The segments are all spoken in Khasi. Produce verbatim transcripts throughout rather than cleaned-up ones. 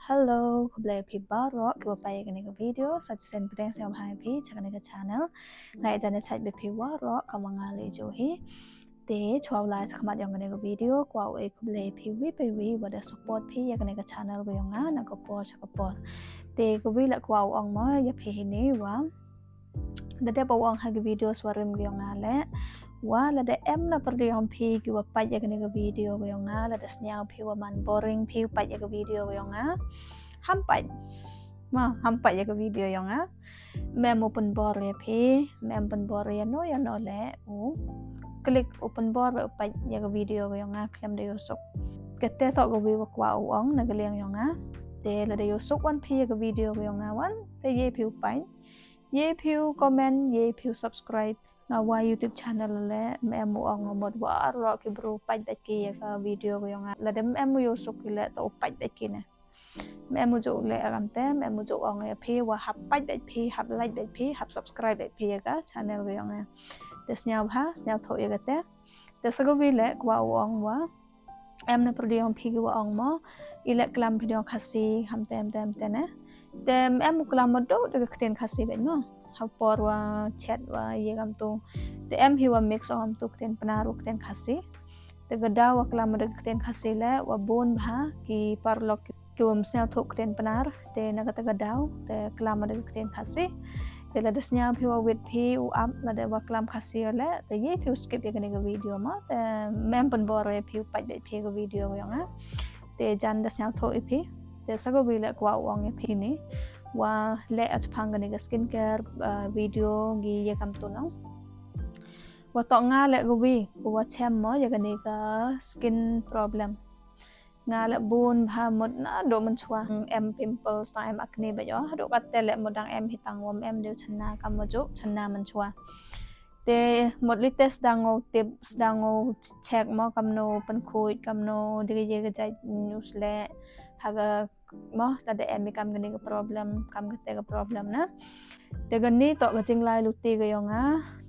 Hello, khublei phi baroh kiwa peit ïa kane ka video. Sa shisien pdeng sngewbha ïa phi cha kane ka channel. Nga ïeit jan ïa sait bad phi waroh, kam wa nga leh juh hi. Te chwa u lai sha khmat yong kane ka video, kwah u ai khublei phi wi pa wi wa da support phi ïa kane ka channel ka yong nga na ka por cha ka por. Te ka wi la kwah u ong mo ïa phi hini wa da dep u ong ha ki video swarim ka yong nga leh, wa lada em na pyrdi yong phi kiwa peit ïa kane ka video ka yong nga, lada sniaw phi wa man boring phi peit ïa ka video ka yong nga, ham peit. Ma, ham peit ïa ka video yong nga. Mem u pynbor ïa phi, mem pynbor ïa no ïa no leh u click u pynbor wa u peit ïa ka video ka yong nga khlem da ïohsuk. Kate toh ka wi wa kwah u ong na ka liang yong nga. Te lada ïohsuk wan phi ïa ka video ka yong nga wan, te ïa phi u peit, ïa phi u comment, ïa phi u subscribe. Nga wa YouTube channel leh, mem u ong mut waroh ki bru peit bad ki ïa ka video ka yong nga. Lada mem u ïohsuk ki leh, to u peit bad ki ne. Mem u ju leh kam te, mem u ju ong ïa phi wa hap peit bad phi, hap like bad phi, hap subscribe bad phi ïa ka channel ka yong nga. Te sniaw bha, sniaw thoh ïa kate. Te sa ka wi leh kwah u ong wa em na pyrdi yong phi kiwa ong mo, i leh klam phi dong Khasi, ham te, ham te, ham te ne. Te em u klam mo dooh da ka ktien Khasi bad mo. Ha por wa chat wa ïa kam tu. Te em hi wa mix ong kam tu ktien Pnar wa ktien Khasi. Te ka daw wa klam mo da ka ktien Khasi leh, wa bun bha ki paralok ki, kiwa ym sniaw thoh ktien Pnar, te na kata ka daw, te klam mo da ka ktien Khasi. Te lada sniaw phi wa wit phi u ap, lada wa klam Khasi leh, te ïa phi u skip ïa kane ka video mo, te mem pynbor ïa phi u peit bad phi ka video ka yong nga. Te jan da sniaw thoh ïa phi. Te sa ka wi leh kwah u ong ïa phi ni. Wa leh chaphang kane ka skincare, uh, video ki ïa kam tu nong. Wa toh nga leh ka wi, wa chem mo ïa kane ka skin problem. Nga leh bun bha mut nadooh mynshuwa. Em pimples tang em acne bad ïoh. Hadooh kate leh mut dang em hi tang wa em dei u chynna kam wa ju chynna mynshuwa. Te mut lei te sdang u tip, sdang u check mo kamno pynkhuid, kamno dei ka ïa ka jait u sleh. Ha ka mo lada em i kam kane ka problem, kam kate ka problem na. Te kane toh ka jinglai luti ka yong nga,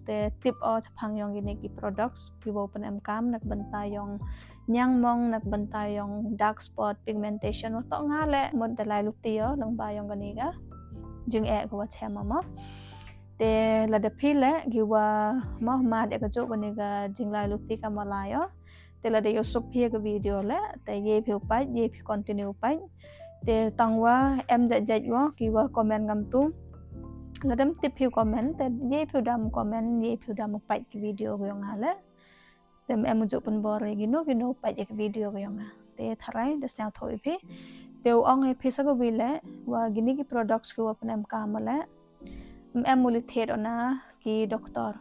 te tip o chaphang yong kine ki products, kiwa u pynemkam, na ka bynta yong niangmong, na ka bynta yong dark spot, pigmentation, wa toh nga leh, mut da lai luti o, lyngba yong kane ka jingeh kawa chem mo. Te lada phi leh, kiwa mo mad ïa ka juh kane ka jinglai luti kam wa lai o. Te lada ïohsuk phi ïa ka video leh, te ïa phi u peit, ïa phi continue u peit. Te tang wa em jait jait wa, kiwa comment kam tu. Lada em tip phi u comment, te ïa phi u dam comment, ïa phi u dam u peit ki video ka yong nga leh. Te mem u ju pynbor ïa kino kino peit ïa ki video ka yong nga. Te tharai da sniaw thoh ïa phi. Te u ong ïa phi sa ka wi leh, wa kine ki products kiwa pynemkam leh. Mem u leit thied o na ki doktor.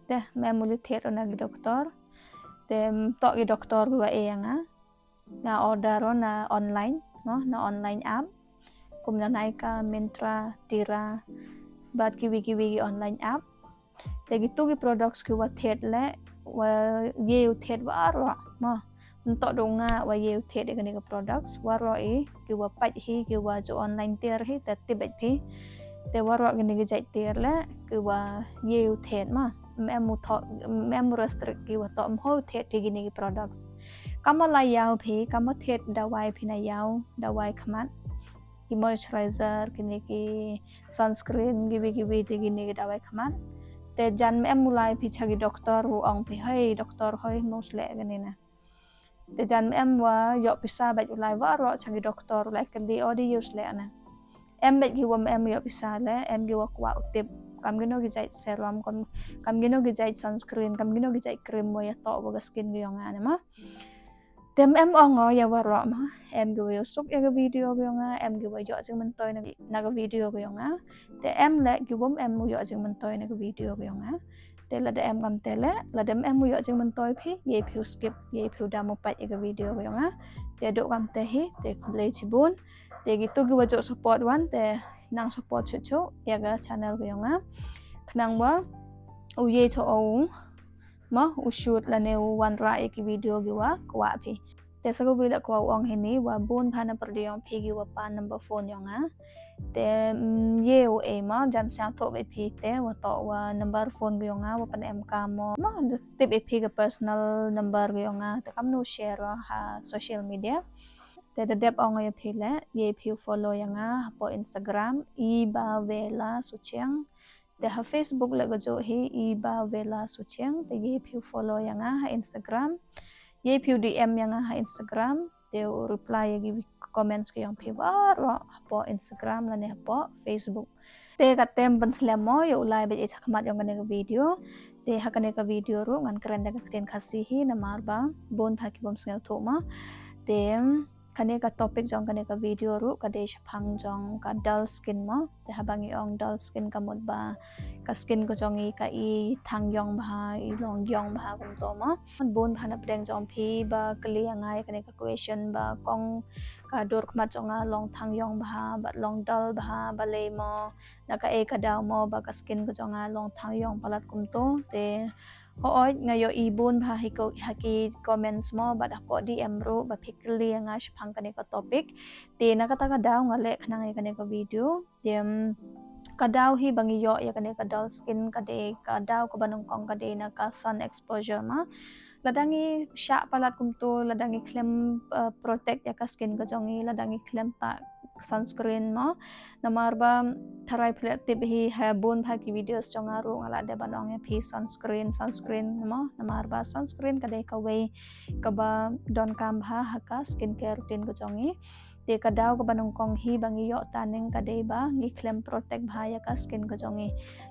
Te mem u leit thied o na ki doktor. Te toh ki doktor kiwa e ïa nga. Nga order o na online, no, na online app. Kum na Nykaa, Myntra, Tira, bad kiwi kiwi ki online app. Te kitu ki products kiwa thied leh, wa ïa u thied waroh, mo. Ntoh dooh nga wa ïa u thied ïa kine ki products, waroh i, kiwa peit hi, kiwa ju online tiar hi, te tip bad phi. Te waroh kine ki jait tiar leh, kiwa ïa u thied mo. Mem u thoh, mem u restrict kiwa toh ym hoi u thied phi kine ki products. Kam wa la ïaw phi, kam wa thied dawai phi na ïaw, dawai khmat. Ki moisturizer, kine ki sunscreen, kiwi kiwi te kine ki dawai khmat. Te jan mem u lai phi cha ki doktor u ong phi hoi, doktor hoi mo sleh kane na. Te jan mem wa ïoh pisa bad u lai waroh cha ki doktor u lai kylli o dei ïa u sleh na. Em bad kiwa mem ïoh pisa leh, em kiwa kwah u tip. Kam kino ki jait serum, kam, kam kino ki jait sunscreen, kam kino ki jait cream wa ïa toh wa ka skin ka yong nga na mo. Te mem ong o ïa waroh mo, em kiwa ïohsuk ïa ka video ka yong nga, em kiwa ïoh jingmyntoi na, na ka video ka yong nga. Te em leh kiwa mem u ïoh jingmyntoi na ka video ka yong nga. Te lada em kam te leh, lada mem u ïoh jingmyntoi phi, ïa phi u skip, ïa phi u dam u peit ïa ka video ka yong nga. Te dooh kam te hi, te khublei chibun. Te kitu kiwa ju support wan, te nang support chuh chuh ïa ka channel ka yong nga. Khnang wa u ïa cho o u mo, u shoot lane u wanrah ïa ki video kiwa kwah phi. Te sa ka wi leh kwah u ong hini, wa bun bha na pyrdi yong phi kiwa pan number phone yong nga. Te, mm, ïa u e mo, jan sniaw thoh bad phi te, wa toh wa number phone ka yong nga, wa pynemkam mo. Mo, tip ïa phi ka personal number ka yong nga, te kamno share o ha social media. Te da dep ong ïa phi leh, ïa phi follow ïa nga hapoh Instagram, Iba Vela Suchiang. Te ha Facebook leh ka juh hi, Iba Vela Suchiang, te ïa phi follow ïa nga ha Instagram. Ïa phi D M ïa nga ha Instagram, te u reply ïa ki comments ki jong phi baroh hapoh Instagram lane hapoh Facebook. Te katem ban slem mo ïa u lai bad ïa shakhmat jong kane ka video. Te ha kane ka video ruh ngan kren da ka ktien Khasi hi namar ba bun bha ki bym sngewthuh mo. Te kane ka topic jong kane ka video ruh ka dei shaphang jong ka dull skin mo. Te haba ngi ong dull skin ka mut ba ka skin ka jong i ka i thang ïong bha, i long ïong bha kumto mo. Bun bha na pdeng jong phi ba kylli ïa nga ïa kane ka question ba kong ka dur khmat jong nga long thang ïong bha bad long dull bha balei mo, na kaei ka daw mo ba ka skin ka jong nga long thang ïong palat kumto. Te hooid nga ïohi bun bha ha ki comments mo bad ha ki D M ruh ba phi kylli ïa nga shaphang kane ka topic. Te na kata ka daw nga leh khnang ïa kane ka video. Te ka daw hi ba ngi ïoh ïa kane ka dull skin ka dei ka daw kaba nyngkong ka dei na ka sun exposure mo. Lada ngi shah palat kumto, lada ngi khlem protect ïa ka skin ka jong ngi, lada ngi khlem tah sunscreen mo. Namar ba tharai phi la tip hi ha bun bha ki videos jong nga ruh nga la dep ban ong ïa phi sunscreen, sunscreen mo. Namar ba sunscreen ka dei kawei kaba donkam bha ha ka skincare routine ka jong ngi. Te ka daw kaba nyngkong hi ba ngi ïoh taneng ka dei ba ngi khlem protect bha ïa ka skin ka jong ngi.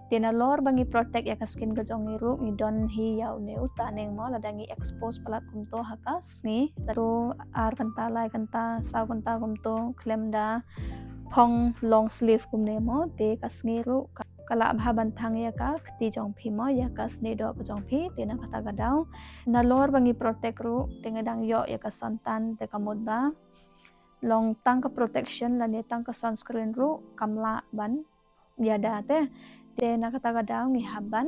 Te nalor ba ngi protect ïa ka skin ka jong ngi ruh ngi don hi ïa une u taneng mo lada ngi expose palat kumto ha ka sngi. Lada ar kynta, lai kynta, saw kynta kumto khlem da phong long sleeve kumne mo, te ka sngi ruh ka lah bha ban thang ïa ka kti jong phi mo, ïa ka snieh doh ka jong phi. Te na kata ka daw nalor ba ngi protect ruh te ngi dang ïoh ïa ka sun tan, te ka mut ba long tang ka protection lane tang ka sunscreen ruh kam lah ban ïada te. Te na kata ka daw ngi hap ban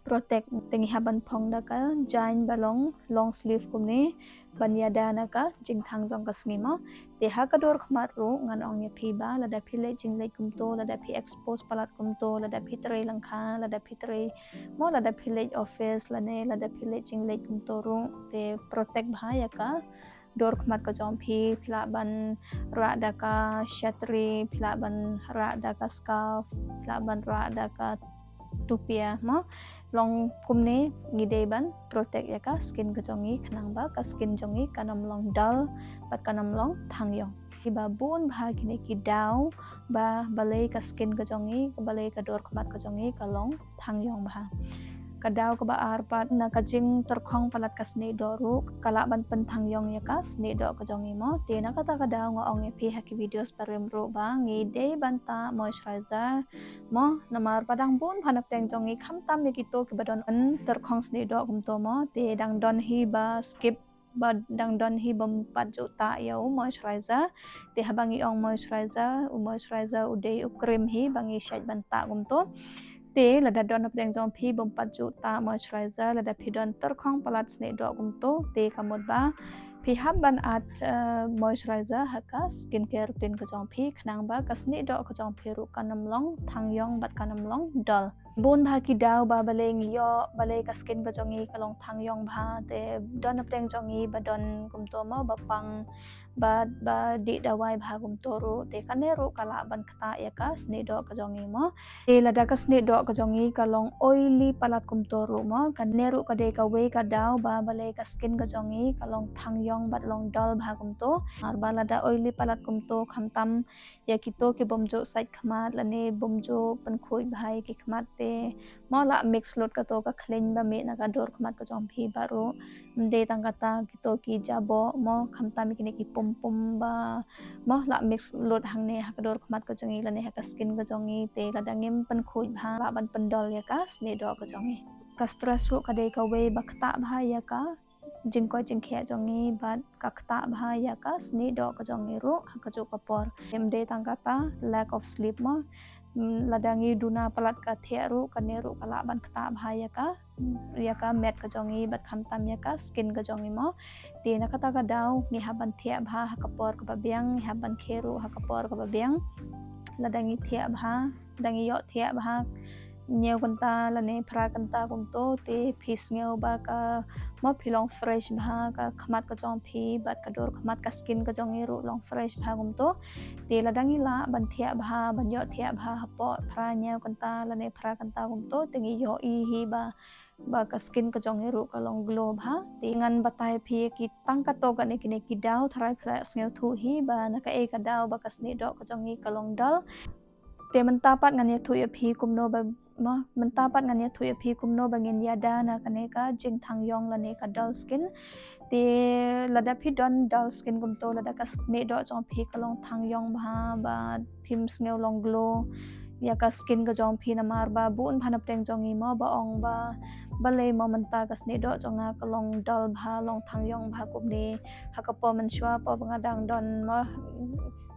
protect, te ngi hap ban phong da ka jaiñ ba long long sleeve kumne ban ïada na ka jingthang jong ka sngi mo. Te ha ka dur khmat ruh ngan ong ïa phi ba lada phi leit jingleit kumto, lada phi expose palat kumto, lada phi trei lyngkha, lada phi trei mo, lada phi leit office lane lada phi leit jingleit kumto ruh te protect bha ïa ka dur khmat ka jong phi, phi lah ban rah da ka shatri, phi lah ban rah da ka scarf, phi lah ban rah da ka tupia mo. Long kumne ngi dei ban protect ïa ka skin ka jong ngi khnang ba ka skin jong ngi kan ym long dull bad kan ym long thang ïong. Ki ba bun bha kine ki daw ba balei ka skin ka jong ngi, ka balei ka dur khmat ka jong ngi ka long thang ïong bha. Ka daw kaba ar pat na ka jingtyrkhong palat ka snieh doh ruh ka lah ban pynthang ïong ïa ka snieh doh ka jong ngi mo. Te na kata ka daw nga ong ïa phi ha ki videos barim ruh ba ngi dei ban tah moisturizer mo, namar ba dang bun bha na pdeng jong ngi khamtam ïa kito kiba don tyrkhong snieh doh kumto mo, te dang don hi ba skip ba dang don hi bym pat ju tah ïa u moisturizer. Te haba ngi ong moisturizer, u moisturizer u dei u cream hi ba ngi shait ban tah kumto. Te lada don na pdeng jong phi bym pat ju tah moisturizer, lada phi don tyrkhong palat snieh doh kumto, te ka mut ba phi hap ban add moisturizer ha ka skincare routine ka jong phi khnang ba ka snieh doh ka jong phi ruh kan ym long thang ïong bad kan ym long dull. Bun bha ki daw ba balei ngi ïoh, balei ka skin ka jong ngi ka long thang ïong bha, te don na pdeng jong ngi ba don kumto mo, ba pang, ba ba dih dawai bha kumto ruh, te kane ruh ka lah ban ktah ïa ka snieh doh ka jong ngi mo. Te lada ka snieh doh ka jong ngi ka long oily palat kumto ruh mo, kane ruh ka dei kawei ka daw ba balei ka skin ka jong ngi ka long thang ïong bad long dull bha kumto. Namar ba lada oily palat kumto khamtam ïa kito ki bym ju sait khmat lane bym ju pynkhuid bha ïa ki khmat, te mo lah mix lut kato ka khleiñ ba mih na ka dur khmat ka jong phi baroh. Ym dei tang kata, kito ki jaboh mo, khamtam ïa kine ki pum pum ba mo lah mix lut hangne ha ka dur khmat ka jong ngi lane ha ka skin ka jong ngi, te lada ngim pynkhuid bha lah ban pyndull ïa ka snieh doh ka jong ngi. Ka stress ruh ka dei kawei ba ktah bha ïa ka jingkoit jingkhiah jong ngi bad ka ktah bha ïa ka snieh doh ka jong ngi ruh ha kajuh ka por. Ym dei tang kata, lack of sleep mo, lada ngi duna palat ka thiah ruh, kane ruh ka lah ban ktah bha ïa ka, ïa ka met ka jong ngi bad khamtam ïa ka skin ka jong ngi mo. Te na kata ka daw ngi hap ban thiah bha ha ka por kaba biang, ngi hap ban khie ruh ha ka por kaba biang. Lada ngi thiah bha, lada ngi ïoh thiah bha hynñiew kynta lane phra kynta kumto, te phi sngew ba ka, mo, phi long fresh bha ka khmat ka jong phi, bad ka dur khmat, ka skin ka jong i ruh long fresh bha kumto. Te lada ngi lah ban thiah bha, ban ïoh thiah bha hapoh phra, hynñiew kynta lane phra kynta kumto, te ngi ïohi hi ba, ba ka skin ka jong i ruh ka long glow bha. Te ngan batai phi ki tang katto katne kine ki daw, tharai phi la sngewthuh hi ba na kaei ka daw ba ka snieh doh ka jong i ka long dull. Te mynta pat ngan ïathuh ïa phi kumno ba, mo, mynta pat ngan ïathuh ïa phi kumno ba ngin ïada na kane ka jingthang ïong lane ka dull skin. Te lada phi don dull skin kumto, lada ka snieh doh jong phi ka long thang ïong bha, ba phim sngew long glow ïa ka skin ka jong phi, namar ba bun bha na pdeng jong i, mo, ba ong ba, balei, mo, mynta ka snieh doh jong nga ka long dull bha, long thang ïong bha kumne. Ha ka por mynshuwa, por ba nga dang don, mo,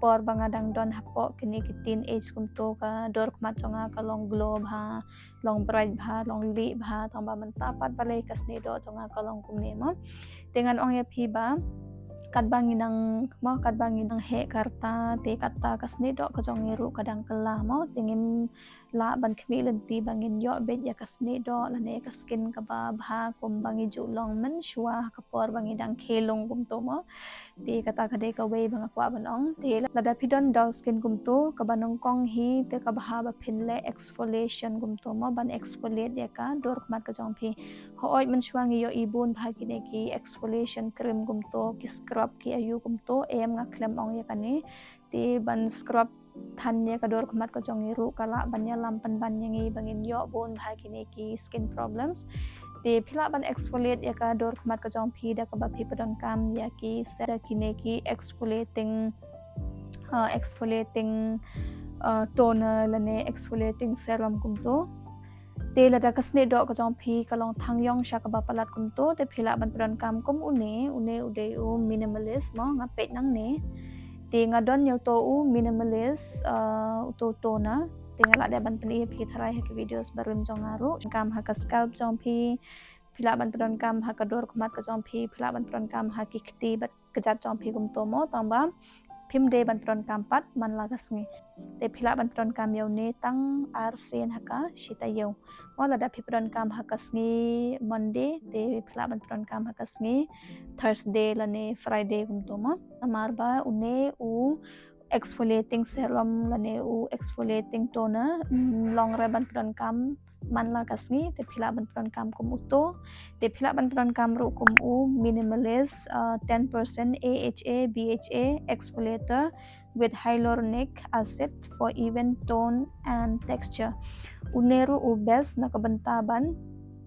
por ba nga dang don hapoh kine ki teenage kumto, ka dur khmat jong nga ka long glow bha, long bright bha, long lieh bha, tang ba mynta pat balei ka snieh doh jong nga ka long kumne, mo. Te ngan ong ïa phi ba katba ngi nang, mo, katba ngi nang heh ka rta, te kata ka snieh doh ka jong i ruh ka dang kylla, mo. Te ngim lah ban khmih lynti ba ngin ïoh beit ïa ka snieh doh lane ïa ka skin kaba bha kumba ngi ju long mynshuwa ha ka por ba ngi dang khelung kumto, mo. Te kata ka dei kawei ba nga kwah ban ong. Te lada phi don dull skin kumto, kaba nyngkong hi te ka bha ba phin leh exfoliation kumto, mo, ban exfoliate ïa ka dur khmat ka jong phi. Hooid, mynshuwa ngi ïohi bun bha kine ki exfoliation cream kumto, ki scrub, ki aiu kumto, em, nga khlem ong ïa kane. Te ban scrub than ïa ka dur khmat ka jong i ruh ka lah ban ïalam pynban ïa ngi ba ngin ïoh bun bha kine ki skin problems. Te phi lah ban exfoliate ïa ka dur khmat ka jong phi da kaba phi pyndonkam ïa ki se-, da kine ki exfoliating, uh, exfoliating, uh, toner lane exfoliating serum kumto. Te lada ka snieh doh ka jong phi ka long thang ïong sha kaba palat kumto, te phi lah ban pyndonkam kum une, une u dei u Minimalist, mo, nga peit nangne. Te nga don ïa uto u Minimalist, uh, uto u toner. Te nga lah dei ban pyni ïa phi tharai ha ki videos barim jong nga ruh. Kam ha ka scalp jong phi, phi lah ban pyndonkam ha ka dur khmat ka jong phi, phi lah ban pyndonkam ha ki kti bad kjat jong phi kumto, mo, tang ba phim dei ban pyndonkam pat man la ka sngi. Te phi lah ban pyndonkam ïa une tang ar sien ha ka shi taïew. Mo, lada phi pyndonkam ha ka sngi Monday, te phi lah ban pyndonkam ha ka sngi Thursday lane Friday kumto, mo. Namar ba une u exfoliating serum lane u exfoliating toner, mm, long re ban pyndonkam man la ka sngi, te phi lah ban pyndonkam kum uto. Te phi lah ban pyndonkam ruh kum u Minimalist, uh, ten percent A H A B H A exfoliator with hyaluronic acid for even tone and texture. Une ruh u best na ka bynta ban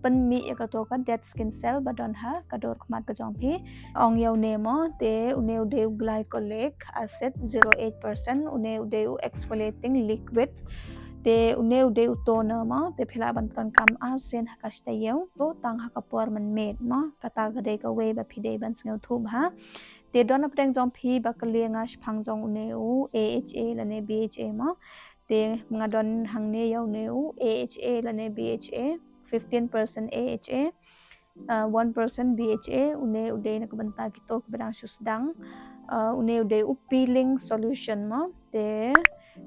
pynmih ïa kato ka dead skin cell ba don ha ka dur khmat ka jong phi. Ong ïa une, mo, te une u dei u glycolic acid zero eight percent, une u dei u exfoliating liquid. Te une u dei u toner, mo, te phi lah ban pyndonkam ar sien ha ka shi taïew, to tang ha ka por mynmiet, mo, kata ka dei kawei ba phi dei ban sngewthuh bha. Te don na pdeng jong phi ba kylli ïa nga shaphang jong une u A H A lane B H A, mo. Te nga don hangne ïa une u A H A lane B H A, fifteen percent A H A, uh, one percent B H A, une u dei na ka bynta kito kiba dang shu sdang. Uh, une u dei u peeling solution, mo. Te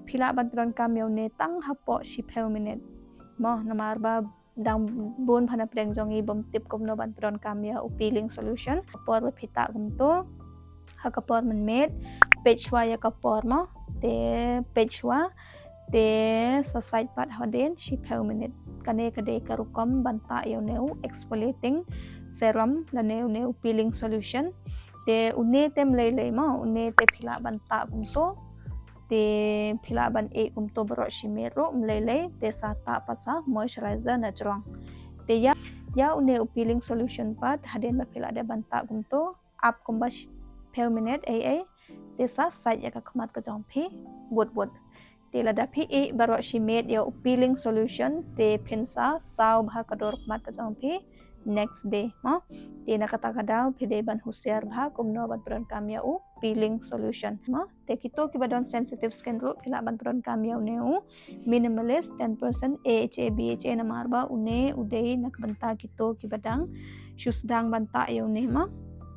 phi lah ban pyndonkam ïa une tang hapoh shiphew minit, mo, namar ba dang bun bha na pdeng jong i bym tip kumno ban pyndonkam ïa u peeling solution. Ka por ba phi tah kumto, ha ka por mynmiet, peit shuwa ïa ka por, mo, te peit shuwa, te sa sait pat hadien shiphew minit. Kane ka dei ka rukom ban tah ïa une u exfoliating serum lane une u peeling solution. Te une te ym lei lei, mo, une te phi lah ban tah kumto. Te phi lah ban ïeh kumto baroh shi miet ruh, ym lei lei, te sa tah pat sa moisturizer na jrong. Te ïa, ïa une u peeling solution pat, hadien ba phi lah dei ban tah kumto, ap kumba shiphew minit, ei ei, te sa sait ïa ka khmat ka jong phi wut wut. Te lada phi ïeh baroh shi miet ïa u peeling solution, te phin sa saw bha ka dur khmat ka jong phi next day, mo. Te na kata ka daw phi dei ban husiar bha kumno ban pyndonkam ïa u peeling solution, mo. Te kito kiba don sensitive skin ruh phi lah ban pyndonkam ïa une u Minimalist ten percent A H A B H A, namar ba une u dei na ka bynta kito kiba dang shu sdang ban tah ïa une, mo.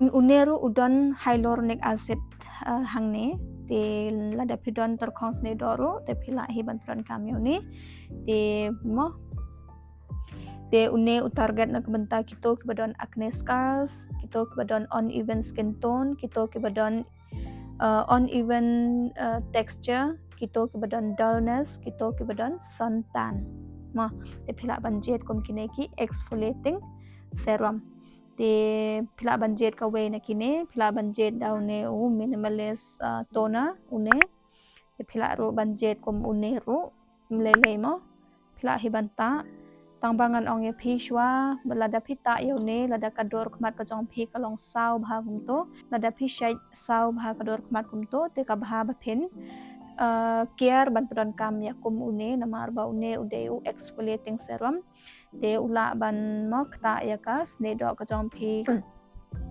Une ruh u don hyaluronic acid, uh, hangne. Te lada phi don tyrkhong sniewdoh ruh te phi lah hi ban pyndonkam ïa une. Te mo, te une u target na ka bynta kito kiba don acne scars, kito kiba don uneven skin tone, kito kiba don uh, uneven uh, texture, kito kiba don dullness, kito kiba don suntan. Mo, te phi lah ban jied kum kine ki exfoliating serum. Te phi lah ban jied kawei na kine, phi lah ban jied da une u minimalist uh, toner une. Te phi lah ruh ban jied kum une ruh, mlei lei mo. Phi lah hi ban tah. Tang ba ngan ong ïa phi shuwa, lada phi tah ïa une, lada ka dur khmat ka jong phi ka long saw bha kumto, lada phi shait saw bha ka dur khmat kumto, te ka bha ba phin uh, care ban pyndonkam ïa kum une, namar ba une u dei u exfoliating serum. Te u lah ban mo ktah ïa ka sniewdoh ka jong phi.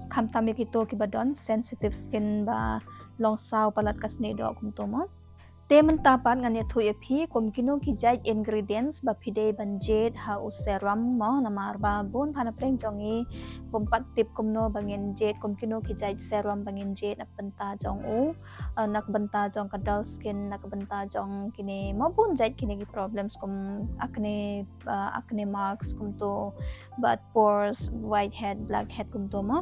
Khamtam ïa kito kiba don sensitive skin ba long saw palat ka sniewdoh kumto mo. Te mynta pat ngan ïathuh ïa phi kum kino ki jait ingredients ba phi dei ban jied ha u serum mo, namar ba bun pha na pdeng jong ngi bym pat tip kumno ba ngin jied, kum kino ki jait serum ba ngin jied na ka bynta jong u, uh, na ka bynta jong ka dull skin, na ka bynta jong kine mo bun jait kine ki problems kum acne, uh, acne marks kumto, bad pores, whitehead, blackhead kumto mo.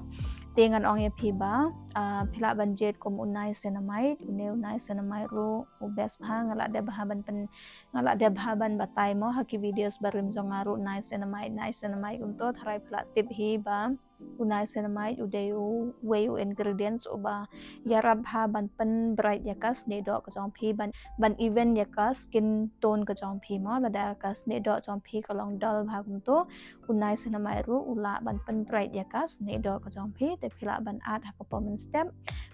Te ngan ong ïa phi ba uh, phi lah ban jied kum u niacinamide, une u niacinamide ruh u best bha, nga lah dep bha ban pyn, nga lah dep bha ban batai mo ha ki videos barim jong nga ruh, niacinamide, niacinamide kumto. Tharai phi lah tip hi ba u niacinamide u dei uwei u ingredients uba ïarap bha ban pynbright ïa ka sniewdoh ka jong phi, ban, ban even ïa ka skin tone ka jong phi mo. Lada ka sniewdoh jong phi ka long dull bha kumto, u niacinamide ruh u lah ban pynbright ïa ka sniewdoh ka jong phi. Te phi lah ban add ha ka por mynstep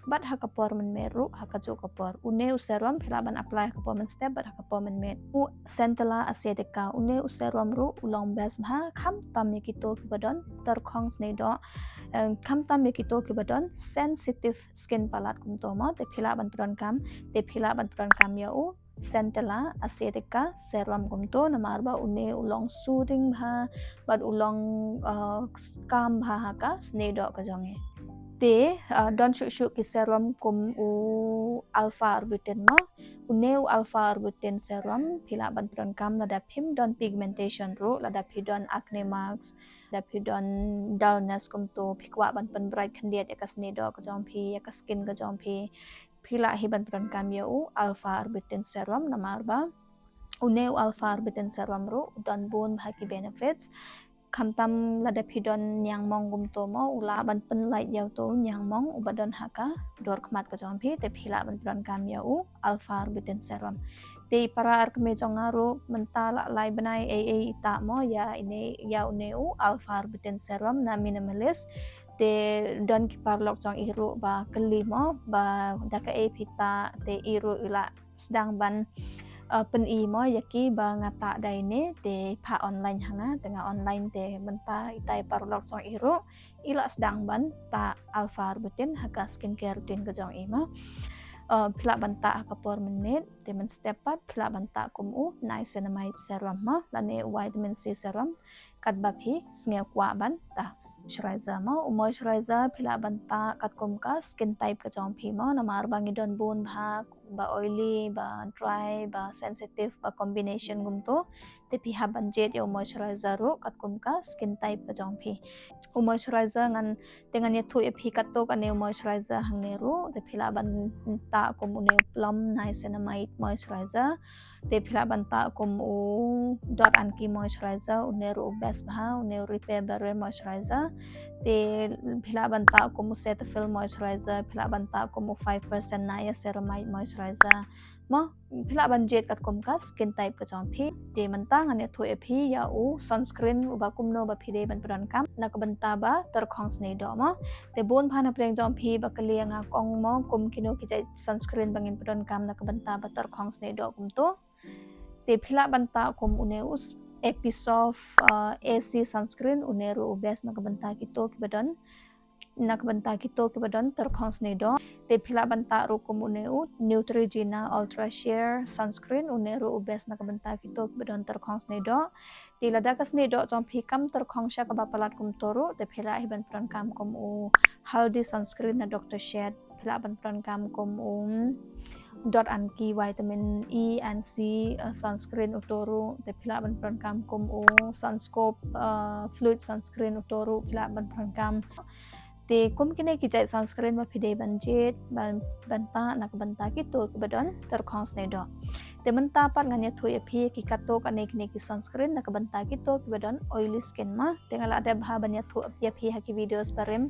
bad ha ka por mynmiet ruh ha kajuh ka por. Une u serum phi lah ban apply ha ka por mynstep bad ha ka por mynmiet. U Centella asiatica, une u serum ruh u long best bha khamtam ïa kito kiba don tyrkhong sniewdoh, eh, khamtam ïa kito kiba don sensitive skin palat kumto mo. Te phi lah ban pyndonkam, te phi lah ban pyndonkam ïa u Centella asiatica serum kumto, namar ba une u long soothing bha bad u long uh, calm bha ha ka sniewdoh ka jong ngi. Te uh, don shuh shuh ki serum kum u alpha arbutin mo. Une u alpha arbutin serum phi lah ban pyndonkam lada phim don pigmentation ruh, lada phi don acne marks, lada phi don dullness kumto, phi kwah ban pynbright khyndiat ïa ka sniewdoh ka jong phi, ïa ka skin ka jong phi, phi lah hi ban pyndonkam ïa u alpha arbutin serum, namar ba une u alpha arbutin serum ruh u don bun bha ki benefits. Khamtam lada phi don niangmong kumto mo, u lah ban pynlait ïa uto u niangmong uba don ha ka dur khmat ka jong phi, te phi lah ban pyndonkam ïa u alpha arbutin serum. Te para ar kmie jong nga ruh mynta la lai bnai ei ei i tah mo ïa ine, ïa une u alpha arbutin serum na Minimalist. Te don ki paralok jong i ruh ba kylli mo ba da kaei phi tah, te i ruh i la sdang ban uh, pyni mo ïa ki ba nga tah da ine, te phah online ha nga, te nga online, te mynta itai paralok jong i ruh i la sdang ban tah alpha arbutin ha ka skincare routine ka jong i mo. Uh, phi lah ban tah ha ka por mynmiet, te mynstep pat phi lah ban tah kum u niacinamide serum mo, lane u vitamin C serum, katba phi sngew kwah ban tah. Moisturizer mo, u moisturizer phi lah ban tah katkum ka skin type ka jong phi mo, namar ba ngi don bun bha, ba oily, ba dry, ba sensitive, ba combination kumto. Te phi hap ban jied ïa u moisturizer ruh katkum ka skin type ka jong phi. U moisturizer ngan, te ngan ïathuh ïa phi katto katne u moisturizer hangne ruh, te phi lah ban tah kum une u Plum Niacinamide Moisturizer. Te phi lah ban tah kum u Dot and Key Moisturizer, une ruh u best bha, une u Repair Barrier Moisturizer. Te phi lah ban tah kum u Cetaphil Moisturizer, phi lah ban tah kum u five percent Niacinamide Moisturizer. Mo, phi lah ban jied katkum ka skin type ka jong phi. Te mynta ngan ïathuh ïa phi ïa u sunscreen uba kumno ba phi dei ban pyndonkam na ka bynta ba tyrkhong sniewdoh mo. Te bun bha na pdeng jong phi ba kylli ïa nga kong mo kum kino ki jait sunscreen ba ngin pyndonkam na ka bynta ba tyrkhong sniewdoh kumto. Te phi lah ban tah kum une u s-, Episoft uh, A C sunscreen, une ruh u best na ka bynta kito kiba don, na ka bynta kito kiba don tyrkhong sniewdoh. Te phi lah ban tah ruh kum une u Neutrogena Ultra Sheer Sunscreen, une ruh u best na ka bynta kito kiba don tyrkhong sniewdoh. Te lada ka sniewdoh jong phi kam tyrkhong sha kaba palat kumto ruh, te phi lah hi ban pyndonkam kum u Haldi Sunscreen na Doctor Sheth, phi lah ban pyndonkam kum u dot anti vitamin E and C, uh, sunscreen uto ruh, te phi lah ban pyndonkam kum u Sunscope, uh, fluid sunscreen uto ruh phi lah ban pyndonkam. Te kum kine ki jait sunscreen ba phi dei ban jied, ban, ban tah na ka bynta kito kiba don tyrkhong sniewdoh. Te mynta pat ngan ïathuh ïa phi ki katto katne kine ki sunscreen na ka bynta kito kiba don oily skin mo. Te nga la dep bha ban ïathuh ïa phi ha ki videos barim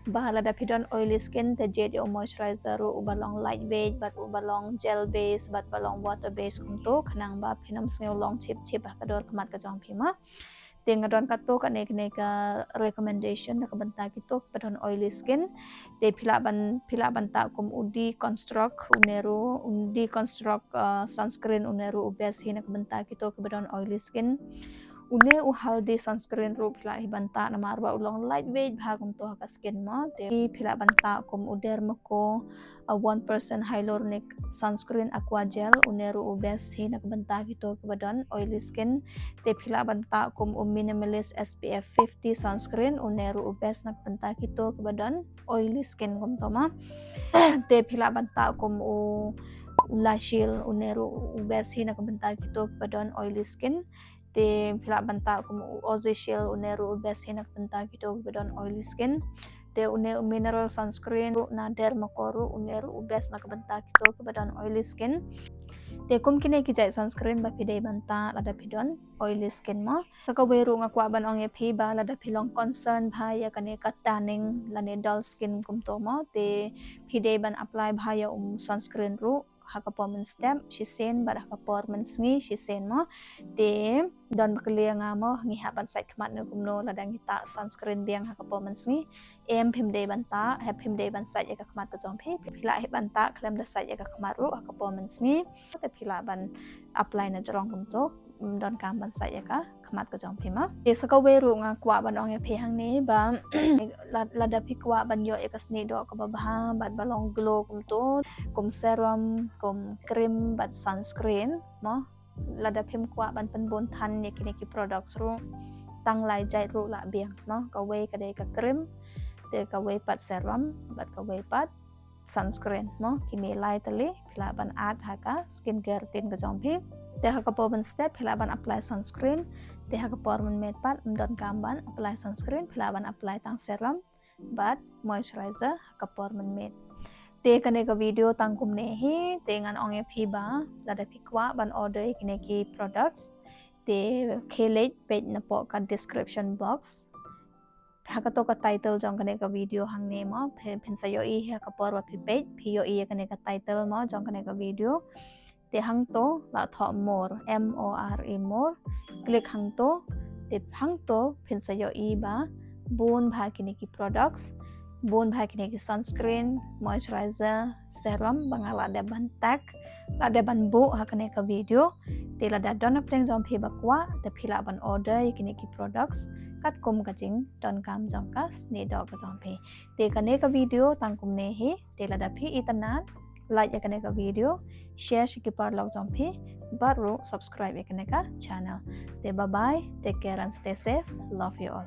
ba lada phi don oily skin te jied ïa u moisturizer ruh uba long lightweight bad uba long gel base bad ba long water base kumto, khnang ba phin ym sngew long chip chip ha ka dur khmat ka jong phi mo. Te nga don katto katne kine ka recommendation na ka bynta kito kiba don oily skin. Te phi lah ban, phi lah ban tah kum u Deconstruct, une ruh u Deconstruct, uh, sunscreen, une ruh u best hi na ka bynta kito kiba don oily skin. Une u Haldi sunscreen ruh phi lah hi ban tah namar ba u long lightweight bha kumto ha ka skin mo. Te phi lah ban tah kum u Dermaco, uh, one percent hyaluronic sunscreen aqua gel, une ruh u best hi na ka bynta kito kiba don oily skin. Te phi lah ban tah kum u Minimalist S P F fifty sunscreen, une ruh u best na ka bynta kito kiba don oily skin kumto mo. Te phi lah ban tah kum u, u La Shield, une ruh u best hi na ka bynta kito kiba don oily skin. Te phi lah ban tah kum u Aussie Shield, une ruh u best hi na ka bynta kito kiba don oily skin. Te une u mineral sunscreen ruh na Dermaco ruh, une ruh u best na ka bynta kito kiba don oily skin. Te kum kine ki jait sunscreen ba phi dei ban tah lada phi don oily skin mo. Sa kawei ruh nga kwah ban ong ïa phi ba lada phi long concern bha ïa kane ka tanning lane dull skin kumto mo, te phi dei ban apply bha ïa u sunscreen ruh ha ka por mynstep shisien bad ha ka por mynsngi shisien mo. Te don ba kylli ïa nga mo, ngi hap ban sait khmat ne kumno lada ngi tah sunscreen biang ha ka por mynsngi. Em, phim dei ban tah, hep phim dei ban sait ïa ka khmat ka jong phi. Phi lah hi ban tah khlem da sait ïa ka khmat ruh ha ka por mynsngi. Te phi lah ban apply na jrong kumto, ym donkam ban sait ïa ka khmat ka jong phi mo. Te sa kawei ruh nga kwah ban ong ïa phi hangne ba la-, lada phi kwah ban ïoh ïa ka sniewdoh kaba bha bad ba long glow kumto, kum serum, kum cream bad sunscreen mo. Lada phim kwah ban pynbun than ïa kine ki products ruh, tang lai jait ruh lah biang mo. Kawei ka dei ka cream, te kawei pat serum bad kawei pat sunscreen mo. Kine lai tylli phi lah ban add ha ka skincare routine ka jong phi. Te ha ka por mynstep phi lah ban apply sunscreen. Te ha ka por mynmiet pat ym donkam ban apply sunscreen, phi lah ban apply tang serum bad moisturizer ha ka por mynmiet. Te kane ka video tang kumne hi, te ngan ong ïa phi ba lada phi kwah ban order ïa kine ki products, te khie leit peit napoh ka description box. Ha kato ka title jong kane ka video hangne mo, phi-, phin sa ïohi ha ka por ba phi peit, phi ïohi ïa kane ka title mo jong kane ka video. Te hangto la thoh more, M O R E more. Click hangto, te hangto phin sa ïohi ba bun bha kine ki products, bun bha kine ki sunscreen, moisturizer, serum ba nga la dep ban tag, la dep ban buh ha kane ka video. Te lada don hapdeng jong phi ba kwah, te phi lah ban order ïa kine ki products katkum ka jingdonkam jong ka sniewdoh ka jong phi. Te kane ka video tang kumne hi, te lada phi itynnad, like ïa kane ka video, share sha ki paralok jong phi, bad ruh subscribe ïa kane ka channel. Te bye bye, take care and stay safe. Love you all.